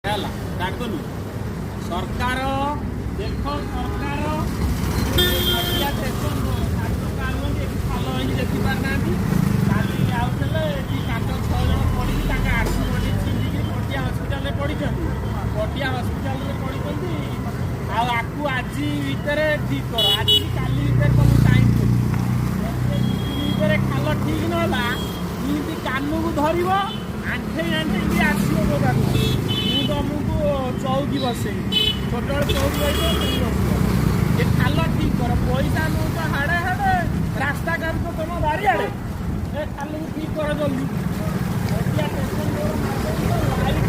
ହେଲା, କାଟିଦେଲୁ। ସରକାର ଦେଖ, ସରକାର, ଷ୍ଟେସନ ରୁହନ୍ତି ଏଠି, ଖାଲ ହେଇକି ଦେଖି ପାରୁନାହାନ୍ତି। କାଲି ଆଉଥିଲେ ଏଠି, ପାଞ୍ଚ ଛଅ ଜଣ ପଡ଼ିକି ତାଙ୍କ ଆଣ୍ଠୁ ଗଣ୍ଠି ଛିଣ୍ଡିକି ପଟିଆ ହସ୍ପିଟାଲରେ ପଡ଼ିଛନ୍ତି, ପଟିଆ ହସ୍ପିଟାଲରେ ପଡ଼ିଛନ୍ତି। ଆଉ ଆକୁ ଆଜି ଭିତରେ ଠିକ୍ କର। ଆଜି କି କାଲି ଭିତରେ ତମକୁ ଟାଇମ୍ ଦେବି। ଭିତରେ ଖାଲ ଠିକ୍ ନହେଲା, ଏମିତି କାନକୁ ଧରିବ, ଆଣ୍ଠେଇ ଆଣ୍ଠେଇକି ଆସିବ ମୋ ପାଖକୁ। ମୁଁ ତମକୁ ଚଉକି ବସେଇବି। ଛୋଟବେଳେ ଚଉକି ବସିବ, ସେମିତି ବସିବ। ଏ ଖାଲ ଠିକ୍ କର। ପଇସା ନଉଛ ହାଡ଼େ ହାଡ଼େ, ରାସ୍ତା କାମ ତମ ବାରିଆଡ଼େ। ଏ ଖାଲକୁ ଠିକ୍ କର ଜଲ୍ଦି। Patia station road, light